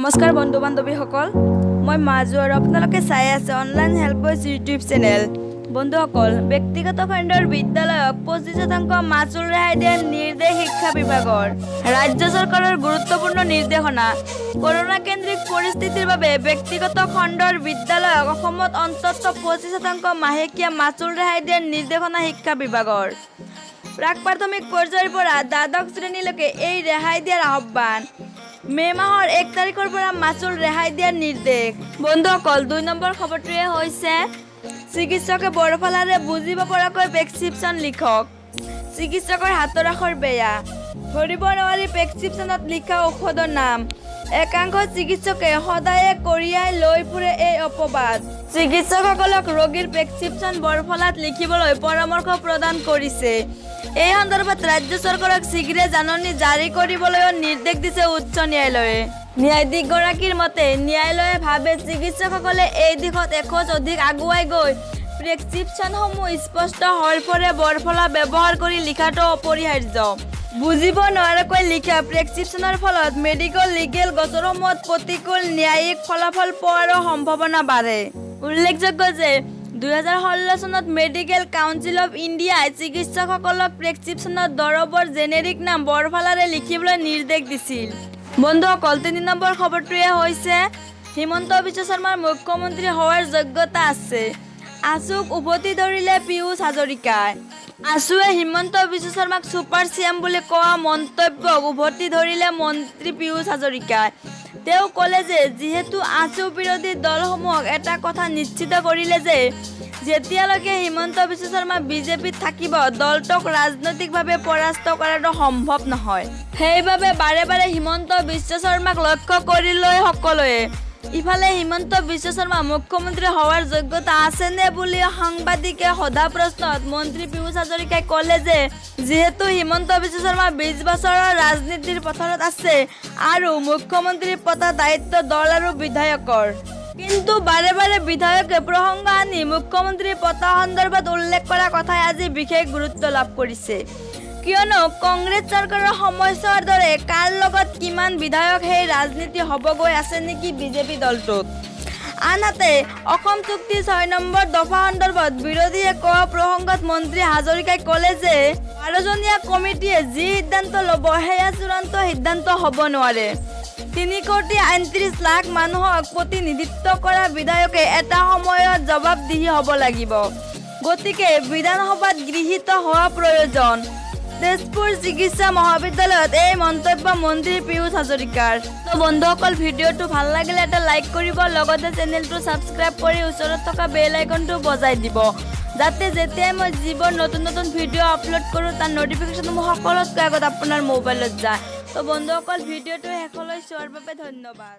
নমস্কাৰ বন্ধু বান্ধৱীসকল, মই মাজু আৰু আপোনালোকে চাই আছে অনলাইন হেল্পাৰ্ছ ইউটিউব চেনেল। বন্ধুসকল, ব্যক্তিগত খণ্ডৰ বিদ্যালয়ক 25% মাচুল ৰেহাই দিয়াৰ নিৰ্দেশ শিক্ষা বিভাগৰ। ৰাজ্য চৰকাৰৰ গুৰুত্বপূৰ্ণ নিৰ্দেশনা। কৰোণা কেন্দ্ৰিক পৰিস্থিতিৰ বাবে ব্যক্তিগত খণ্ডৰ বিদ্যালয়ক অসমত অন্ততঃ 25% মাহেকীয়া মাচুল ৰেহাই দিয়াৰ নিৰ্দেশনা শিক্ষা বিভাগৰ। প্ৰাক প্ৰাথমিক পৰ্যায়ৰ পৰা দ্বাদশ শ্ৰেণীলৈকে এই ৰেহাই দিয়াৰ আহ্বান। মে' মাহৰ 1 তাৰিখৰ পৰা মাচুল ৰেহাই দিয়াৰ নিৰ্দেশ। বন্ধুসকল, 2 নম্বৰ খবৰটোৱে হৈছে চিকিৎসকে বৰফলাৰে বুজিব পৰাকৈ প্ৰেছক্ৰিপশ্যন লিখক। চিকিৎসকৰ হাতৰ আখৰ বেয়া, ধৰিব নোৱাৰি প্ৰেছক্ৰিপশ্যনত লিখা ঔষধৰ নাম। একাংশ চিকিৎসকে সদায়ে কঢ়িয়াই লৈ ফুৰে এই অপবাদ। চিকিৎসকসকলক ৰোগীৰ প্ৰেছক্ৰিপশ্যন বৰফলাত লিখিবলৈ পৰামৰ্শ প্ৰদান কৰিছে। এই সন্দৰ্ভত ৰাজ্য চৰকাৰক শীঘ্ৰে জাননী জাৰি কৰিবলৈও নিৰ্দেশ দিছে উচ্চ ন্যায়ালয়ে। ন্যায়াধীশগৰাকীৰ মতে, ন্যায়ালয়ে ভাবে চিকিৎসকসকলে এই দিশত এখোজ অধিক আগুৱাই গৈ প্ৰেছক্ৰিপশ্যনসমূহ স্পষ্ট হৰফৰে বৰফলা ব্যৱহাৰ কৰি লিখাটো অপৰিহাৰ্য। বুজিব নোৱাৰাকৈ লিখা প্ৰেছক্ৰিপশ্যনৰ ফলত মেডিকেল লিগেল গোচৰসমূহত প্ৰতিকূল ন্যায়িক ফলাফল পোৱাৰো সম্ভাৱনা বাঢ়ে। উল্লেখযোগ্য যে 2016 চনত মেডিকেল কাউন্সিল অৱ ইণ্ডিয়াই চিকিৎসকসকলক প্ৰেছক্ৰিপশ্যনত দৰৱৰ জেনেৰিক নাম বৰফলাৰে লিখিবলৈ নিৰ্দেশ দিছিল। বন্ধুসকল, 3 নম্বৰ খবৰটোৱে হৈছে হিমন্ত বিশ্ব শৰ্মাৰ মুখ্যমন্ত্ৰী হোৱাৰ যোগ্যতা আছে, আছুক উভতি ধৰিলে পীয়ুষ হাজৰিকাই। আছুৱে হিমন্ত বিশ্ব শৰ্মাক ছুপাৰ চিএম বুলি কোৱা মন্তব্যক উভতি ধৰিলে মন্ত্ৰী পীয়ুষ হাজৰিকাই। তেওঁ ক'লে যে যিহেতু আছু বিৰোধী দলসমূহক এটা কথা নিশ্চিত কৰিলে যে যেতিয়ালৈকে হিমন্ত বিশ্ব শৰ্মা বিজেপিত থাকিব, দলটোক ৰাজনৈতিকভাৱে পৰাস্ত কৰাটো সম্ভৱ নহয়। সেইবাবে বাৰে বাৰে হিমন্ত বিশ্ব শৰ্মাক লক্ষ্য কৰি লয় সকলোৱে। ইফালে হিমন্ত বিশ্ব শৰ্মা মুখ্যমন্ত্ৰী হোৱাৰ যোগ্যতা আছেনে বুলি সাংবাদিকে সোধা প্ৰশ্নত মন্ত্ৰী পীয়ুষ হাজৰিকাই ক'লে যে যিহেতু হিমন্ত বিশ্ব শৰ্মা 20 বছৰৰ ৰাজনীতিৰ পথাৰত আছে আৰু মুখ্যমন্ত্ৰী পতা দায়িত্ব দল আৰু বিধায়কৰ। কিন্তু বাৰে বাৰে বিধায়কে প্ৰসংগ আনি মুখ্যমন্ত্ৰী পতা সন্দৰ্ভত উল্লেখ কৰা কথাই আজি বিশেষ গুৰুত্ব লাভ কৰিছে। কিয়নো কংগ্ৰেছ চৰকাৰৰ সময়ছোৱাৰ দৰে কাৰ লগত কিমান বিধায়ক সেই ৰাজনীতি হ'ব গৈ আছে নেকি বিজেপি দলটোত। আনহাতে অসম চুক্তি 6 নম্বৰ দফা সন্দৰ্ভত বিৰোধীয়ে কোৱা প্ৰসংগত মন্ত্ৰী হাজৰিকাই ক'লে যে 12জনীয়া কমিটিয়ে যি সিদ্ধান্ত ল'ব সেয়া চূড়ান্ত সিদ্ধান্ত হ'ব নোৱাৰে। 3 কোটি 38 লাখ মানুহক প্ৰতিনিধিত্ব কৰা বিধায়কে এটা সময়ত জবাবদিহি হ'ব লাগিব। গতিকে বিধানসভাত গৃহীত হোৱা প্ৰয়োজন। তেজপুৰ চিকিৎসা মহাবিদ্যালয়ত এই মন্তব্য মন্ত্ৰী পীয়ুষ হাজৰিকাৰ। তো বন্ধুসকল, ভিডিঅ'টো ভাল লাগিলে এটা লাইক কৰিব, লগতে চেনেলটো ছাবস্ক্ৰাইব কৰি ওচৰত থকা বেল আইকনটো বজাই দিব, যাতে যেতিয়াই মই যিবোৰ নতুন নতুন ভিডিঅ' আপলোড কৰোঁ, তাৰ ন'টিফিকেশ্যনসমূহ সকলোতকৈ আগত আপোনাৰ মোবাইলত যায়। তো বন্ধুসকল, ভিডিঅ'টো শেষলৈ চোৱাৰ বাবে ধন্যবাদ।